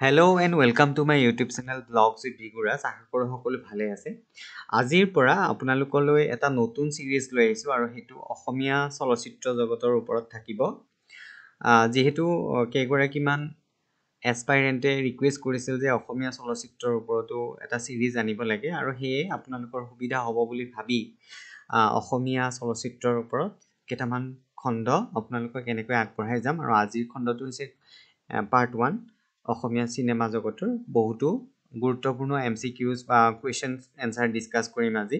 Hello and welcome to my YouTube channel blogs with Biguraj. আশা কৰোঁ সকলো ভালে আছে। আজিৰ পৰা আপোনালোকলৈ এটা নতুন ছিৰিজ লৈ আহিছোঁ আৰু সেইটো অসমীয়া চলচ্চিত্ৰ জগতৰ ওপৰত থাকিব। যিহেতু কেইগৰাকীমান এছপাইৰেণ্টে ৰিকুৱেষ্ট কৰিছিল যে অসমীয়া চলচ্চিত্ৰৰ ওপৰতো এটা ছিৰিজ আনিব লাগে আৰু সেয়ে আপোনালোকৰ সুবিধা হ'ব বুলি ভাবি অসমীয়া চলচ্চিত্ৰৰ ওপৰত কেইটামান খণ্ড আপোনালোকক এনেকৈ আগবঢ়াই যাম। আৰু আজিৰ খণ্ডটো হৈছে পাৰ্ট 1, অসমীয়া চিনেমা জগতৰ বহুতো গুৰুত্বপূৰ্ণ MCQs বা কুৱেশ্যন এনচাৰ ডিছকাছ কৰিম আজি,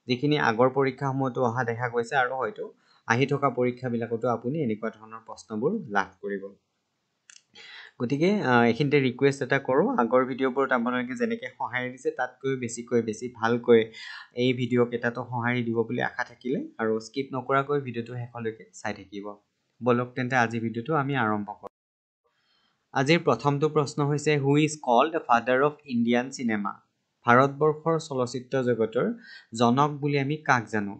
যিখিনি আগৰ পৰীক্ষাসমূহতো অহা দেখা গৈছে আৰু হয়তো আহি থকা পৰীক্ষাবিলাকতো আপুনি এনেকুৱা ধৰণৰ প্ৰশ্নবোৰ লাভ কৰিব। গতিকে এইখিনিতে ৰিকুৱেষ্ট এটা কৰোঁ, আগৰ ভিডিঅ'বোৰত আপোনালোকে যেনেকৈ সঁহাৰি দিছে তাতকৈ বেছিকৈ বেছি ভালকৈ এই ভিডিঅ'কেইটাতো সঁহাৰি দিব বুলি আশা থাকিলে আৰু স্কিপ নকৰাকৈ ভিডিঅ'টো শেষলৈকে চাই থাকিব। ব'লক তেন্তে আজি ভিডিঅ'টো আমি আৰম্ভ কৰোঁ। আজিৰ প্ৰথমটো প্ৰশ্ন হৈছে who is called the father of Indian cinema? ভাৰতবৰ্ষৰ চলচ্চিত্ৰ জগতৰ জনক বুলি আমি কাক জানো?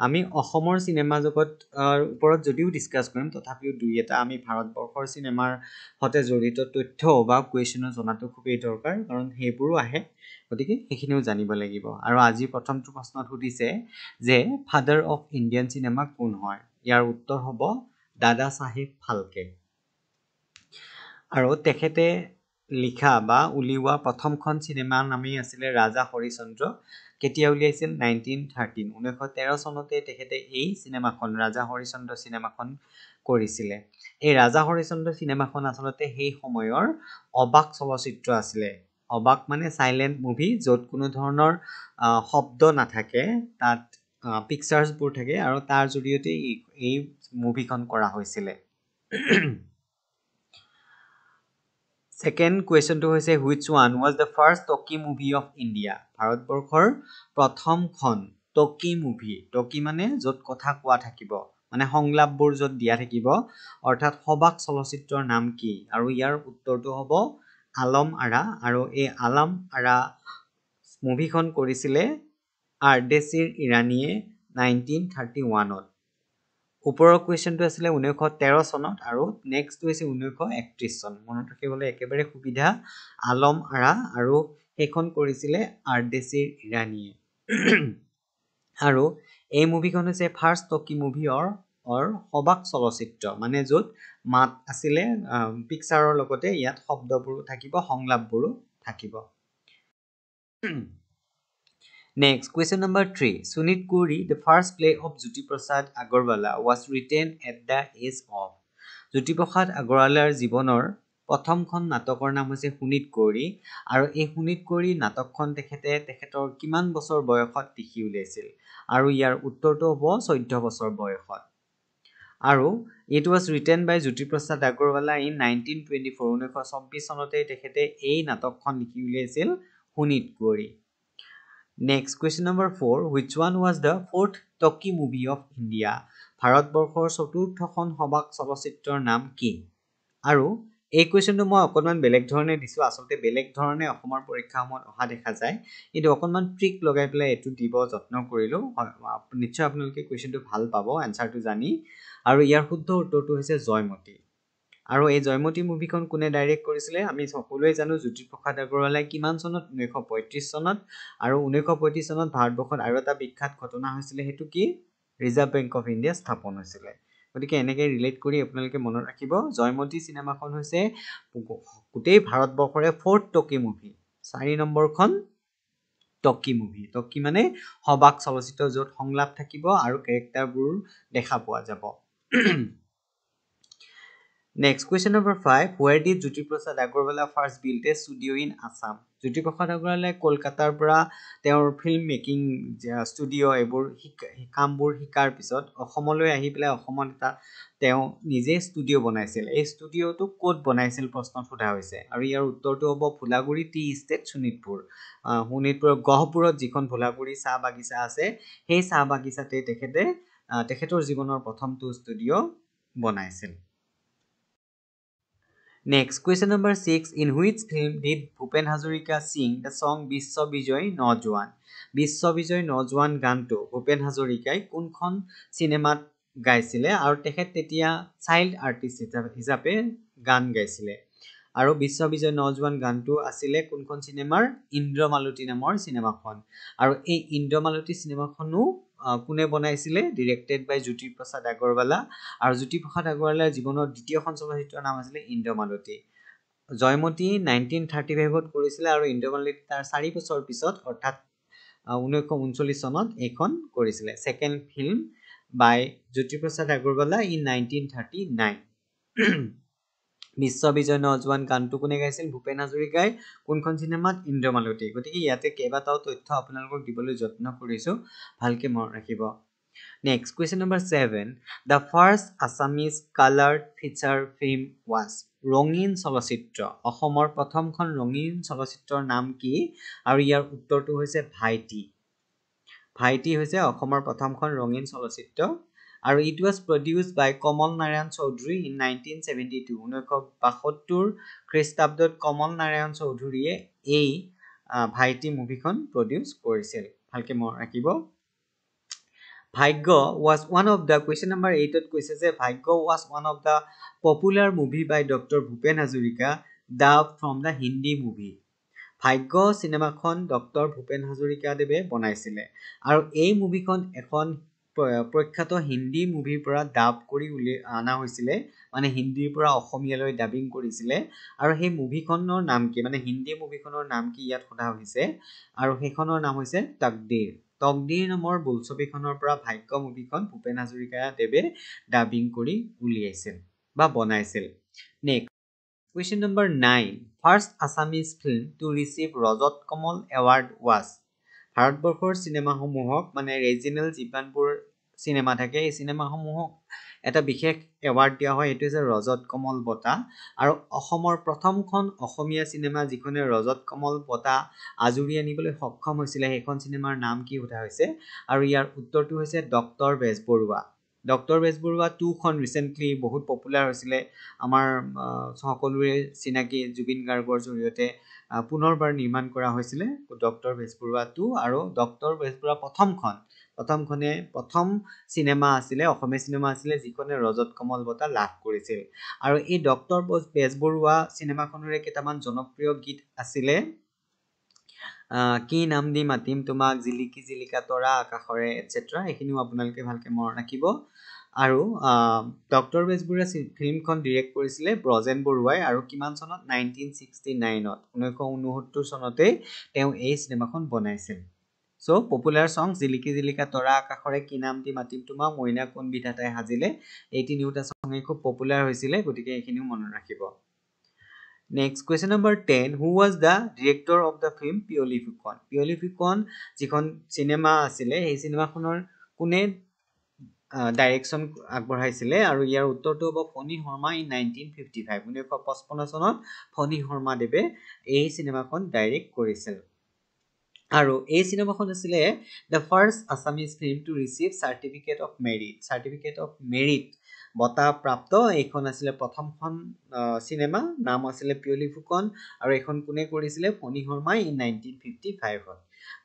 আমি অসমৰ চিনেমা জগতৰ ওপৰত যদিও ডিছকাছ কৰিম, তথাপিও দুই এটা আমি ভাৰতবৰ্ষৰ চিনেমাৰ সৈতে জড়িত তথ্য বা কুৱেশ্যনো জনাটো খুবেই দৰকাৰ, কাৰণ সেইবোৰো আহে, গতিকে সেইখিনিও জানিব লাগিব। আৰু আজিৰ প্ৰথমটো প্ৰশ্নত সুধিছে যে ফাদাৰ অফ ইণ্ডিয়ান চিনেমা কোন হয়? ইয়াৰ উত্তৰ হ'ব দাদা চাহেব ফাল্কে। আৰু তেখেতে লিখা বা উলিওৱা প্ৰথমখন চিনেমাৰ নামেই আছিলে ৰাজা হৰিশ্চন্দ্ৰ। কেতিয়া উলিয়াইছিল? 1913, 1913 চনতে তেখেতে এই চিনেমাখন ৰাজা হৰিশ্চন্দ্ৰ চিনেমাখন কৰিছিলে। এই ৰাজা হৰিশ্চন্দ্ৰ চিনেমাখন আচলতে সেই সময়ৰ অবাক চলচ্চিত্ৰ আছিলে। অবাক মানে চাইলেণ্ট মুভি, য'ত কোনো ধৰণৰ শব্দ নাথাকে, তাত পিকচাৰ্ছবোৰ থাকে আৰু তাৰ জৰিয়তে এই মুভিখন কৰা হৈছিলে। ছেকেণ্ড কুৱেশ্যনটো হৈছে which one was the first talkie movie of India? ভাৰতবৰ্ষৰ প্ৰথমখন টকি মুভি, টকি মানে য'ত কথা কোৱা থাকিব, মানে সংলাপবোৰ য'ত দিয়া থাকিব, অৰ্থাৎ সবাক চলচ্চিত্ৰৰ নাম কি? আৰু ইয়াৰ উত্তৰটো হ'ব আলম আৰা। আৰু এই আলম আৰা মুভিখন কৰিছিলে আৰ্দেছিৰ ইৰাণীয়ে 1931ত। ওপৰৰ কুৱেশ্যনটো আছিলে 1913 চনত আৰু নেক্সটটো হৈছে 1931 চন। মনত ৰাখিবলৈ একেবাৰে সুবিধা, আলম আৰা, আৰু সেইখন কৰিছিলে আৰ্দেছিৰ ইৰাণীয়ে। আৰু এই মুভিখন হৈছে ফাৰ্ষ্ট টকি মুভি অৰ সবাক চলচ্চিত্ৰ, মানে য'ত মাত আছিলে পিকচাৰৰ লগতে ইয়াত শব্দবোৰো থাকিব, সংলাপবোৰো থাকিব। Next, question number 3. Sunit Kuri, the first play of Jyoti Prasad Agarwala, was written at the age of? Jyoti Prasad Agarwalaৰ জীৱনৰ প্ৰথমখন নাটকৰ নাম হৈছে সুনীত কুঁৱৰী। আৰু এই সুনীত কুঁৱৰী নাটকখন তেখেতে তেখেতৰ কিমান বছৰ বয়সত লিখি উলিয়াইছিল? আৰু ইয়াৰ উত্তৰটো হ'ব 14 বছৰ বয়সত। আৰু it was written by Jyoti Prasad Agarwala in 1924। 1924 চনতে তেখেতে এই নাটকখন লিখি উলিয়াইছিল, Sunit Kuwari. Next, question number 4. Which one was the fourth talkie movie of India? ভাৰতবৰ্ষৰ চতুৰ্থখন সবাক চলচ্চিত্ৰৰ নাম কি? আৰু এই কুৱেশ্যনটো মই অকণমান বেলেগ ধৰণে দিছোঁ, আচলতে বেলেগ ধৰণে অসমৰ পৰীক্ষাসমূহত অহা দেখা যায়, কিন্তু অকণমান ট্ৰিক লগাই পেলাই এইটো দিব যত্ন কৰিলোঁ। নিশ্চয় আপোনালোকে কুৱেশ্যনটো ভাল পাব এনচাৰটো জানি। আৰু ইয়াৰ শুদ্ধ উত্তৰটো হৈছে জয়মতী। আৰু এই জয়মতী মুভিখন কোনে ডাইৰেক্ট কৰিছিলে আমি সকলোৱে জানো, জ্যোতিপ্ৰসাদ আগৰৱালাই। কিমান চনত? 1935 চনত। আৰু 1935 চনত ভাৰতবৰ্ষত আৰু এটা বিখ্যাত ঘটনা হৈছিলে, সেইটো কি? ৰিজাৰ্ভ বেংক অফ ইণ্ডিয়া স্থাপন হৈছিলে। গতিকে এনেকৈ ৰিলেট কৰি আপোনালোকে মনত ৰাখিব, জয়মতী চিনেমাখন হৈছে গোটেই ভাৰতবৰ্ষৰে ফ'ৰ্থ টকি মুভি, 4 নম্বৰখন টকি মুভি। টকি মানে সবাক চলচ্চিত্ৰ, য'ত সংলাপ থাকিব আৰু কেৰেক্টাৰবোৰ দেখা পোৱা যাব। Next, question number 5. Where did Jyoti Prasad Agarwala first build a studio in Assam? Jyoti Prasad Agarwala কলকাতাৰ পৰা তেওঁৰ ফিল্ম মেকিং ষ্টুডিঅ' এইবোৰ কামবোৰ শিকাৰ পিছত অসমলৈ আহি পেলাই অসমত এটা তেওঁ নিজে ষ্টুডিঅ' বনাইছিল। এই ষ্টুডিঅ'টো ক'ত বনাইছিল প্ৰশ্নত সোধা হৈছে। আৰু ইয়াৰ উত্তৰটো হ'ব ভোলাগুৰি টি ইষ্টেট, শোণিতপুৰ। শোণিতপুৰৰ গহপুৰত যিখন ভোলাগুৰি চাহ বাগিচা আছে, সেই চাহ বাগিচাতে তেখেতে তেখেতৰ জীৱনৰ প্ৰথমটো ষ্টুডিঅ' বনাইছিল। Next, question number 6. In which film did Bhupen Hazarika sing the song Bishwa Bijoy Naujawan? Bishwa Bijoy Naujawan গানটো ভূপেন হাজৰিকাই কোনখন চিনেমাত গাইছিলে আৰু তেখেত তেতিয়া চাইল্ড আৰ্টিষ্ট হিচাপে গান গাইছিলে? আৰু বিশ্ব বিজয় নজোৱান গানটো আছিলে কোনখন চিনেমাৰ? ইন্দ্ৰমালতী নামৰ চিনেমাখন। আৰু এই ইন্দ্ৰমালতী চিনেমাখনো কোনে বনাইছিলে? ডিৰেক্টেড বাই জ্যোতিপ্ৰসাদ আগৰৱালা। আৰু জ্যোতিপ্ৰসাদ আগৰৱালাৰ জীৱনৰ দ্বিতীয়খন চলচ্চিত্ৰৰ নাম আছিলে ইন্দ্ৰমালতী। জয়মতী 1935ত কৰিছিলে আৰু ইন্দ্ৰমালতী তাৰ 4 বছৰ পিছত অৰ্থাৎ 1939 চনত এইখন কৰিছিলে। Second film by Jyotiprasad Agarwala in 1939। বিশ্ব বিজয় নজোৱান গানটো কোনে গাইছিল? ভূপেন হাজৰিকাই। কোনখন চিনেমাত? ইন্দ্ৰমালতী। গতিকে ইয়াতে কেইবাটাও তথ্য আপোনালোকক দিবলৈ যত্ন কৰিছোঁ, ভালকৈ মনত ৰাখিব। Next question number 7, the first Assamese coloured feature film was? ৰঙীন চলচ্চিত্ৰ, অসমৰ প্ৰথমখন ৰঙীন চলচ্চিত্ৰৰ নাম কি? আৰু ইয়াৰ উত্তৰটো হৈছে ভাইটি। ভাইটি হৈছে অসমৰ প্ৰথমখন ৰঙীন চলচ্চিত্ৰ। আৰু it was produce by Kamal Narayan Choudhury in 1972। 1972 খ্ৰীষ্টাব্দত কমল নাৰায়ণ চৌধুৰীয়ে এই ভাইটি মুভিখন প্ৰডিউচ কৰিছিল, ভালকৈ মনত ৰাখিব। Bhagya was one of the, question number 8ত কৈছে যে Bhagya was one of the popular movie by doctor Bhupen Hazarika dub from the Hindi movie. Bhagya চিনেমাখন ডক্টৰ ভূপেন হাজৰিকাদেৱে বনাইছিলে আৰু এই মুভিখন এখন প্ৰখ্যাত হিন্দী মুভিৰ পৰা ডাব কৰি উলিয়াই অনা হৈছিলে, মানে হিন্দীৰ পৰা অসমীয়ালৈ ডাবিং কৰিছিলে। আৰু সেই মুভিখনৰ নাম কি, মানে হিন্দী মুভিখনৰ নাম কি ইয়াত সোধা হৈছে, আৰু সেইখনৰ নাম হৈছে তকদিৰ। তকদিৰ নামৰ বোলছবিখনৰ পৰা ভাগ্য মুভিখন ভূপেন হাজৰিকাদেৱে ডাবিং কৰি উলিয়াইছিল বা বনাইছিল। Next question number 9, first Assamese film to receive Rajat Kamal award was? ভাৰতবৰ্ষৰ চিনেমাসমূহক, মানে ৰিজিনেল যিমানবোৰ চিনেমা থাকে এই চিনেমাসমূহক এটা বিশেষ এৱাৰ্ড দিয়া হয়, এইটো হৈছে ৰজত কমল বঁটা। আৰু অসমৰ প্ৰথমখন অসমীয়া চিনেমা যিখনে ৰজত কমল বঁটা আজুৰি আনিবলৈ সক্ষম হৈছিলে সেইখন চিনেমাৰ নাম কি সোধা হৈছে, আৰু ইয়াৰ উত্তৰটো হৈছে ডক্টৰ বেজবৰুৱা। ডক্টৰ বেজবৰুৱা 2খন ৰিচেণ্টলি বহুত পপুলাৰ হৈছিলে, আমাৰ সকলোৰে চিনাকি জুবিন গাৰ্গৰ জৰিয়তে পুনৰবাৰ নিৰ্মাণ কৰা হৈছিলে ডক্টৰ বেজবৰুৱা 2। আৰু ডক্টৰ বেজবৰুৱা প্ৰথমখনে প্ৰথম চিনেমা আছিলে, অসমীয়া চিনেমা আছিলে যিখনে ৰজত কমল বঁটা লাভ কৰিছিল। আৰু এই ডক্টৰ বেজবৰুৱা চিনেমাখনৰে কেইটামান জনপ্ৰিয় গীত আছিলে, কি নাম দি মাতিম তোমাক, জিলিকি জিলিকা তৰা আকাশৰে, এটচেট্ৰা। এইখিনিও আপোনালোকে ভালকৈ মনত ৰাখিব। আৰু ডক্টৰ বেজবৰুৱা ফিল্মখন ডিৰেক্ট কৰিছিলে ব্ৰজেন বৰুৱাই, আৰু কিমান চনত? 1969ত, 1969 চনতেই তেওঁ এই চিনেমাখন বনাইছিল। চ' পপুলাৰ ছং জিলিকি জিলিকা তৰা আকাশৰে, কি নাম দি মাতিম তোমাক, মইনা কোন বিধাতাই সাজিলে, এই তিনিওটা ছঙে খুব পপুলাৰ হৈছিলে, গতিকে এইখিনিও মনত ৰাখিব। Next question number 10, who was the director of the film Piyali Phukan? Piyali Phukan যিখন চিনেমা আছিলে সেই চিনেমাখনৰ কোনে ডাইৰেকশ্যন আগবঢ়াইছিলে? আৰু ইয়াৰ উত্তৰটো হ'ব ফণী শৰ্মা ইন 1955। 1955 চনত ফণী শৰ্মাদেৱে এই চিনেমাখন ডাইৰেক্ট কৰিছিল। আৰু এই চিনেমাখন আছিলে the first Assamese film to receive certificate of merit. Certificate of merit বঁটা প্ৰাপ্ত এইখন আছিলে প্ৰথমখন চিনেমা, নাম আছিলে পিয়লি ফুকন। আৰু এইখন কোনে কৰিছিলে? ফণী শৰ্মাই ইন 1955ত।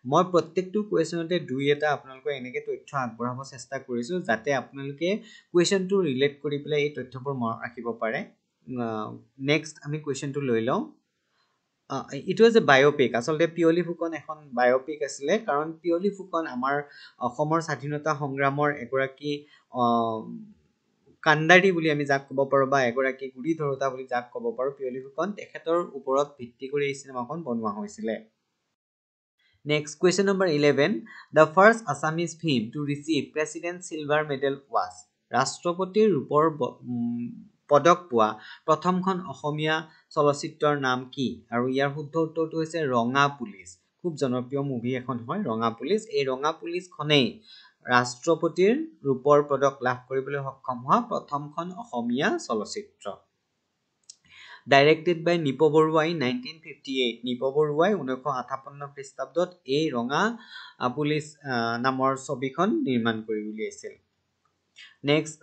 মই প্ৰত্যেকটো কুৱেশ্যনতে দুই এটা আপোনালোকক এনেকৈ তথ্য আগবঢ়াব চেষ্টা কৰিছোঁ যাতে আপোনালোকে কুৱেশ্যনটো ৰিলেট কৰি পেলাই এই তথ্যবোৰ মনত ৰাখিব পাৰে। নেক্সট আমি কুৱেশ্যনটো লৈ লওঁ। It was a biopic. আচলতে পিয়লি ফুকন এখন বায়'পিক আছিলে, কাৰণ পিয়লি ফুকন আমাৰ অসমৰ স্বাধীনতা সংগ্ৰামৰ এগৰাকী কাণ্ডাৰী বুলি আমি যাক ক'ব পাৰোঁ বা এগৰাকী গুৰি ধৰোঁতা বুলি যাক ক'ব পাৰোঁ, পিয়লি ফুকন, তেখেতৰ ওপৰত ভিত্তি কৰি এই চিনেমাখন বনোৱা হৈছিলে। Next question number 11, the first Assamese film to receive president silver medal was? ৰাষ্ট্ৰপতিৰ ৰূপৰ পদক পোৱা প্ৰথমখন অসমীয়া চলচ্চিত্ৰৰ নাম কি? আৰু ইয়াৰ শুদ্ধ উত্তৰটো হৈছে ৰঙা পুলিচ। খুব জনপ্ৰিয় মুভি এখন হয় ৰঙা পুলিচ। এই ৰঙা পুলিচখনেই ৰাষ্ট্ৰপতিৰ ৰূপৰ পদক লাভ কৰিবলৈ সক্ষম হোৱা প্ৰথমখন অসমীয়া চলচ্চিত্ৰ। Directed by Nripa Barua in 1958। Nripa বৰুৱাই 1958 খ্ৰীষ্টাব্দত এই ৰঙা পুলিচ নামৰ ছবিখন নিৰ্মাণ কৰি উলিয়াইছিল। Next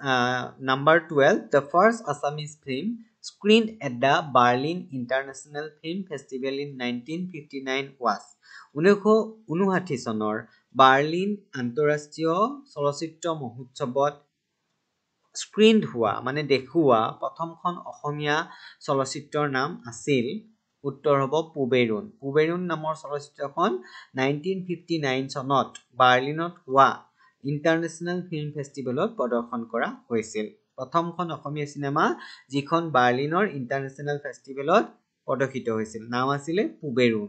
number 12, the first Assamese film screened at the Berlin International Film Festival in 1959 was? 1959 চনৰ বাৰ্লিন আন্তঃৰাষ্ট্ৰীয় চলচ্চিত্ৰ মহোৎসৱত স্ক্ৰীণ হোৱা মানে দেখুওৱা প্ৰথমখন অসমীয়া চলচ্চিত্ৰৰ নাম আছিল? উত্তৰ হ'ব পুবেৰুণ। পুবেৰুণ নামৰ চলচ্চিত্ৰখন 1959 চনত বাৰ্লিনত হোৱা ইণ্টাৰনেশ্যনেল ফিল্ম ফেষ্টিভেলত প্ৰদৰ্শন কৰা হৈছিল। প্ৰথমখন অসমীয়া চিনেমা যিখন বাৰ্লিনৰ ইণ্টাৰনেশ্যনেল ফেষ্টিভেলত প্ৰদৰ্শিত হৈছিল, নাম আছিলে পুবেৰুণ।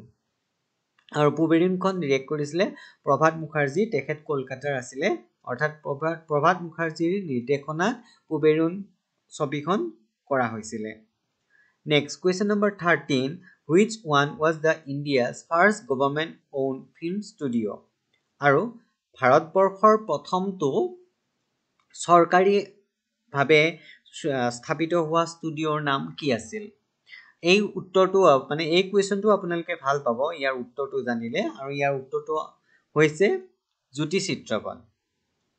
আৰু পুবেৰুণখন ডিৰেক্ট কৰিছিলে প্ৰভাত মুখাৰ্জী, তেখেত কলকাতাৰ আছিলে। অৰ্থাৎ প্ৰভাত মুখাৰ্জীৰ নিৰ্দেশনাত পুবেৰুণ ছবিখন কৰা হৈছিলে। Next question number 13, which one was the India's first government own film studio? আৰু ভাৰতবৰ্ষৰ প্ৰথমটো চৰকাৰীভাৱে স্থাপিত হোৱা ষ্টুডিঅ'ৰ নাম কি আছিল? এই উত্তৰটো মানে এই কুৱেশ্যনটো আপোনালোকে ভাল পাব ইয়াৰ উত্তৰটো জানিলে। আৰু ইয়াৰ উত্তৰটো হৈছে জ্যোতি চিত্ৰবন।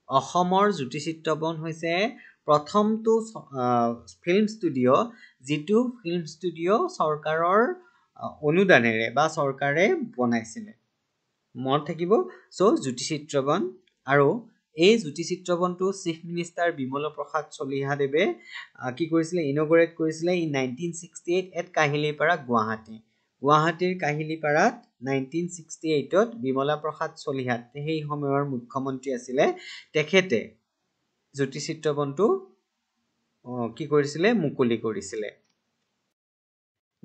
অসমৰ জ্যোতি চিত্ৰবন হৈছে প্ৰথমটো ফিল্ম ষ্টুডিঅ' যিটো ফিল্ম ষ্টুডিঅ' চৰকাৰৰ অনুদানেৰে বা চৰকাৰে বনাইছিলে, মনত থাকিব। চ' জ্যোতি চিত্ৰবন। আৰু এই জ্যোতি চিত্ৰবনটো চিফ মিনিষ্টাৰ বিমল প্ৰসাদ চলিহাদেৱে কি কৰিছিলে? ইনগৰেট কৰিছিলে ইন 1968 এট কাহিলীপাৰা, গুৱাহাটী। গুৱাহাটীৰ কাহিলীপাৰাত 1968ত বিমলা প্ৰসাদ চলিহা সেই সময়ৰ মুখ্যমন্ত্ৰী আছিলে, তেখেতে জ্যোতি চিত্ৰবনটো কি কৰিছিলে? মুকলি কৰিছিলে।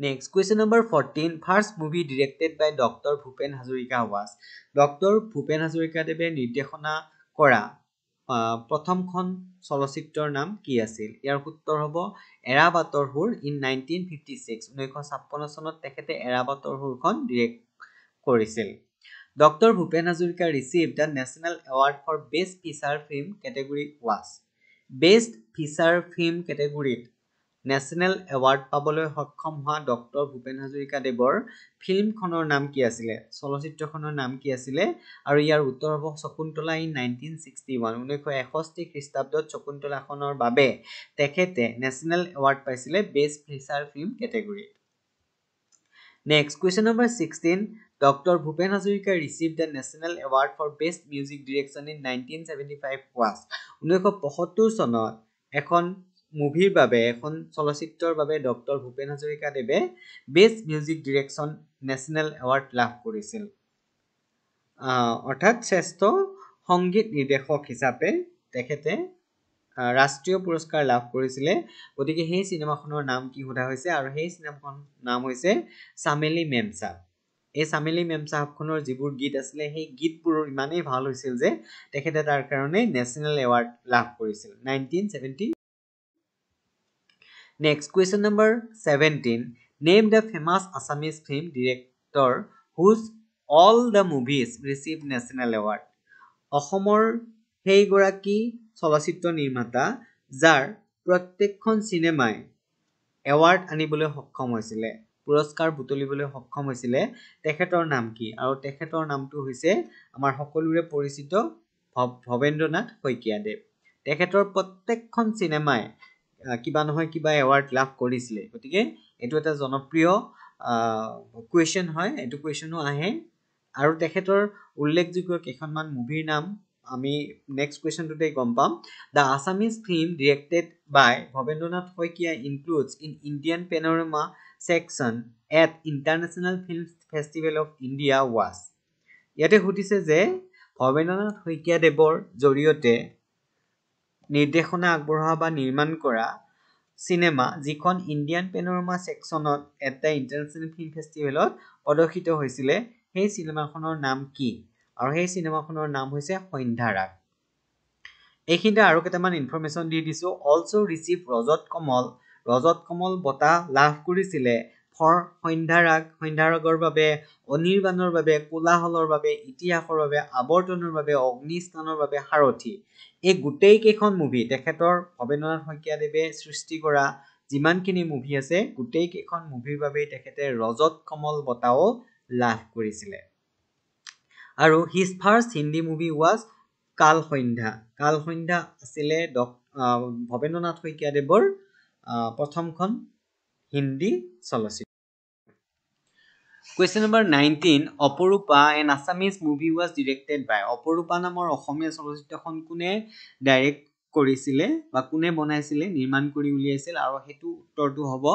Next question number 14, first movie directed by doctor Bhupen Hazarika was? Doctor Bhupen হাজৰিকাদেৱে নিৰ্দেশনা কৰা প্ৰথমখন চলচ্চিত্ৰৰ নাম কি আছিল? ইয়াৰ উত্তৰ হ'ব এৰা বাটৰ সুৰ ইন 1956। 1956 চনত তেখেতে এৰা বাটৰ সুৰখন ডিৰেক্ট কৰিছিল। Doctor Bhupen Hazarika receive the national award for best feature film category was? Best feature film কেটেগৰীত নেশ্যনেল এৱাৰ্ড পাবলৈ সক্ষম হোৱা ডক্টৰ ভূপেন হাজৰিকাদেৱৰ ফিল্মখনৰ নাম কি আছিলে? চলচ্চিত্ৰখনৰ নাম কি আছিলে? আৰু ইয়াৰ উত্তৰ হ'ব শকুন্তলা ইন 1961। 1961 খ্ৰীষ্টাব্দত শকুন্তলাখনৰ বাবে তেখেতে নেশ্যনেল এৱাৰ্ড পাইছিলে বেষ্ট ফিচাৰ ফিল্ম কেটেগৰীত। Next question number 16, doctor Bhupen Hazarika receive the national award for best music direction in 1975 was? 1975 চনত এখন মুভিৰ বাবে, এখন চলচ্চিত্ৰৰ বাবে ডক্টৰ ভূপেন হাজৰিকাদেৱে best music direction national award লাভ কৰিছিল। অৰ্থাৎ শ্ৰেষ্ঠ সংগীত নিৰ্দেশক হিচাপে তেখেতে ৰাষ্ট্ৰীয় পুৰস্কাৰ লাভ কৰিছিলে। গতিকে সেই চিনেমাখনৰ নাম কি সোধা হৈছে? আৰু সেই চিনেমাখনৰ নাম হৈছে চামেলি মেমচাহাব। এই চামেলি মেমচাহাবখনৰ যিবোৰ গীত আছিলে সেই গীতবোৰ ইমানেই ভাল হৈছিল যে তেখেতে তাৰ কাৰণে নেশ্যনেল এৱাৰ্ড লাভ কৰিছিল 1970। Next question number 17, name the famous Assamese film director whose all the movies receive national award? অসমৰ সেইগৰাকী চলচ্চিত্ৰ নিৰ্মাতা যাৰ প্ৰত্যেকখন চিনেমাই এৱাৰ্ড আনিবলৈ সক্ষম হৈছিলে, পুৰস্কাৰ বুটলিবলৈ সক্ষম হৈছিলে, তেখেতৰ নাম কি? আৰু তেখেতৰ নামটো হৈছে আমাৰ সকলোৰে পৰিচিত ভৱেন্দ্ৰনাথ শইকীয়াদেৱ। তেখেতৰ প্ৰত্যেকখন চিনেমাই কিবা নহয় কিবা এৱাৰ্ড লাভ কৰিছিলে। গতিকে এইটো এটা জনপ্ৰিয় কুৱেশ্যন হয়, এইটো কুৱেশ্যনো আহে। আৰু তেখেতৰ উল্লেখযোগ্য কেইখনমান মুভিৰ নাম আমি নেক্সট কুৱেশ্যনটোতে গম পাম। The Assamese film directed by Bhabendranath Saikia includes in Indian Panorama section at International Film Festival of India was? ইয়াতে সুধিছে যে ভৱেন্দ্ৰনাথ শইকীয়াদেৱৰ জৰিয়তে নিৰ্দেশনা আগবঢ়োৱা বা নিৰ্মাণ কৰা চিনেমা যিখন ইণ্ডিয়ান পেনোৰামা ছেকশ্যনত এট the international film ফেষ্টিভেলত প্ৰদৰ্শিত হৈছিলে, সেই চিনেমাখনৰ নাম কি? আৰু সেই চিনেমাখনৰ নাম হৈছে সন্ধ্যাৰাগ। এইখিনিতে আৰু কেইটামান ইনফৰমেশ্যন দি দিছোঁ। অলছ' ৰিচিভ ৰজত কমল, ৰজত কমল বঁটা লাভ কৰিছিলে ফৰ সন্ধ্যাৰাগ, সন্ধ্যাৰাগৰ বাবে, অনিৰ্বাণৰ বাবে, কোলাহলৰ বাবে, ইতিহাসৰ বাবে, আৱৰ্তনৰ বাবে, অগ্নিস্নানৰ বাবে, সাৰথি। এই গোটেইকেইখন মুভি তেখেতৰ ভৱেন্দ্ৰনাথ শইকীয়াদেৱে সৃষ্টি কৰা যিমানখিনি মুভি আছে গোটেইকেইখন মুভিৰ বাবেই তেখেতে ৰজত কমল বঁটাও লাভ কৰিছিলে। আৰু his first Hindi movie was Kal Sandhya. Kal Sandhya আছিলে ভৱেন্দ্ৰনাথ শইকীয়াদেৱৰ প্ৰথমখন হিন্দী চলচ্চিত্ৰ। Question number 19, Aparupa an Assamese movie was directed by? Aparupa নামৰ অসমীয়া চলচ্চিত্ৰখন কোনে ডাইৰেক্ট কৰিছিলে বা কোনে বনাইছিলে, নিৰ্মাণ কৰি উলিয়াইছিল? আৰু সেইটো উত্তৰটো হ'ব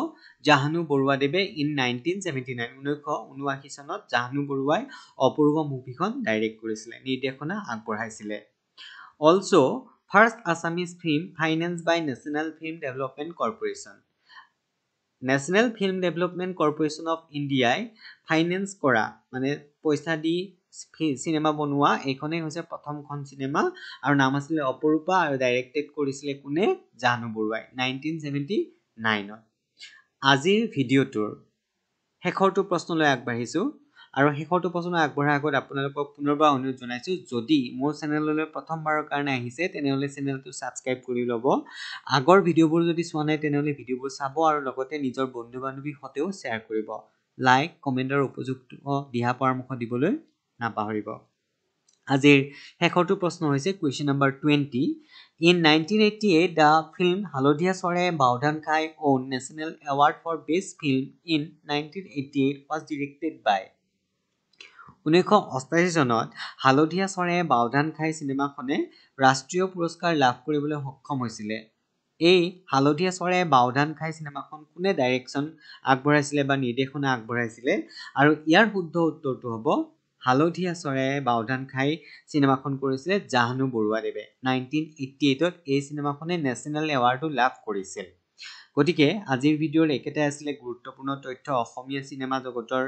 জাহ্নু বৰুৱাদেৱে ইন 1979, 1979 চনত জাহ্নু বৰুৱাই অপূৰ্ব মুভিখন ডাইৰেক্ট কৰিছিলে, নিৰ্দেশনা আগবঢ়াইছিলে। Also' first Assamese film finance by National Film Development Corporation. National Film Development Corporation of ইণ্ডিয়াই ফাইনেন্স কৰা, মানে পইচা দি চিনেমা বনোৱা এইখনেই হৈছে প্ৰথমখন চিনেমা আৰু নাম আছিলে অপৰূপা আৰু ডাইৰেক্টেড কৰিছিলে কোনে? জাহ্নু বৰুৱাই 1979ত। আজিৰ ভিডিঅ'টোৰ শেষৰটো প্ৰশ্নলৈ আগবাঢ়িছোঁ আৰু শেষৰটো প্ৰশ্নলৈ আগবঢ়াৰ আগত আপোনালোকক পুনৰবাৰ অনুৰোধ জনাইছোঁ, যদি মোৰ চেনেললৈ প্ৰথমবাৰৰ কাৰণে আহিছে তেনেহ'লে চেনেলটো ছাবস্ক্ৰাইব কৰি ল'ব। আগৰ ভিডিঅ'বোৰ যদি চোৱা নাই তেনেহ'লে ভিডিঅ'বোৰ চাব আৰু লগতে নিজৰ বন্ধু বান্ধৱীৰ সৈতেও শ্বেয়াৰ কৰিব। লাইক, কমেণ্টৰ উপযুক্ত দিহা পৰামৰ্শ দিবলৈ নাপাহৰিব। আজিৰ শেষৰটো প্ৰশ্ন হৈছে question number 20, in 1988 the film Halodhiya Choraiye Baudhan Khai won national award for best film in 1988 was directed by. 1988 চনত হালধীয়া চৰাইয়ে বাওধান খাই চিনেমাখনে ৰাষ্ট্ৰীয় পুৰস্কাৰ লাভ কৰিবলৈ সক্ষম হৈছিলে। এই হালধীয়া চৰাইয়ে বাওধান খাই চিনেমাখন কোনে ডাইৰেকশ্যন আগবঢ়াইছিলে বা নিৰ্দেশনা আগবঢ়াইছিলে? আৰু ইয়াৰ শুদ্ধ উত্তৰটো হ'ব হালধীয়া চৰাইয়ে বাওধান খাই চিনেমাখন কৰিছিলে জাহ্নু বৰুৱাদেৱে। 1988ত এই চিনেমাখনে নেশ্যনেল এৱাৰ্ডো লাভ কৰিছিল। গতিকে আজিৰ ভিডিঅ'ৰ একেটাই আছিলে গুৰুত্বপূৰ্ণ তথ্য অসমীয়া চিনেমা জগতৰ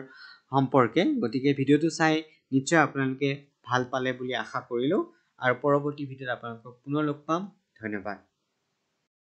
সম্পৰ্কে। গতিকে ভিডিঅ'টো চাই নিশ্চয় আপোনালোকে ভাল পালে বুলি আশা কৰিলোঁ আৰু পৰৱৰ্তী ভিডিঅ'ত আপোনালোকক পুনৰ লগ পাম। ধন্যবাদ।